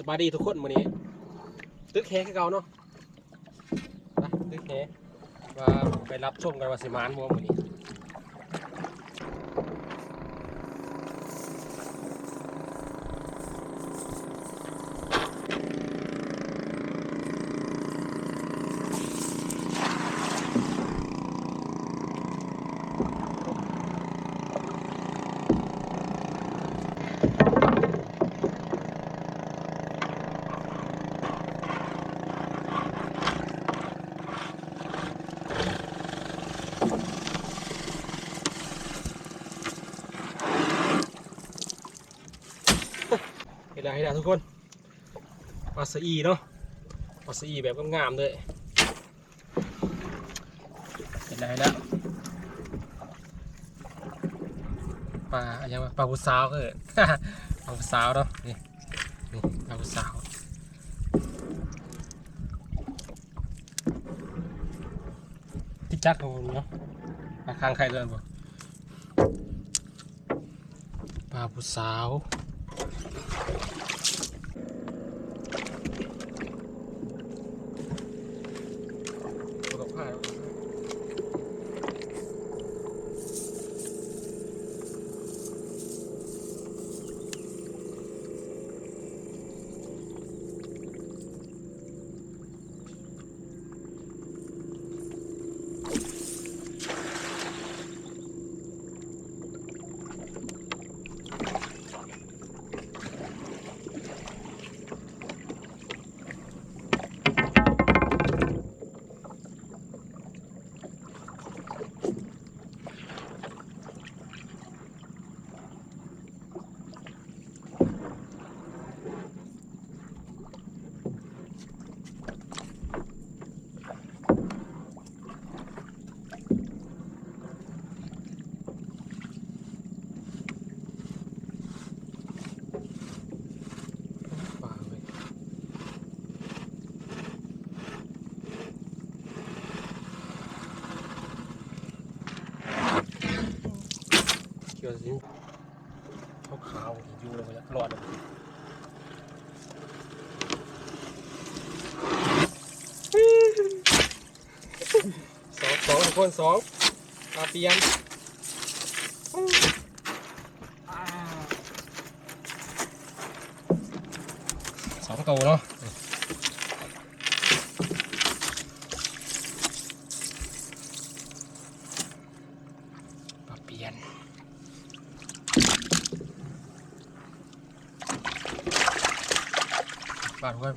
ບາຍດີທຸກຄົນ ມື້ນີ້ຕຶກແຫຄືເກົ່າເນາະ ໄປຕຶກແຫ ວ່າໄປຮັບຊົມກັນວ່າຊິໝານບໍ່ມື້ນີ້. ເຫັນແລ້ວ ເຫັນແລ້ວທຸກຄົນ ປາສະອີເນາະ ປາສະອີແບບງາມໆເລີຍ. ເຫັນແລ້ວ ເຫັນແລ້ວ ປາຫຍັງວະ ປາຜູ້ສາວ ເອີ ປາຜູ້ສາວເນາະ ນີ້ ນີ້ປາຜູ້ສາວ ຕິດຈັດຂອງເຮົາເນາະ ປາຄາງໄຂ່ເລີຍບໍ່. ປາຜູ້ສາວ ຂາວໆ ຢູ່ແລ້ວບໍ່ຢາກລອດ. ສອງ ສອງ ທຸກຄົນ ສອງ ປາປຽນ ສອງໂຕເນາະ ປາປຽນ. ບາດເພິ່ນ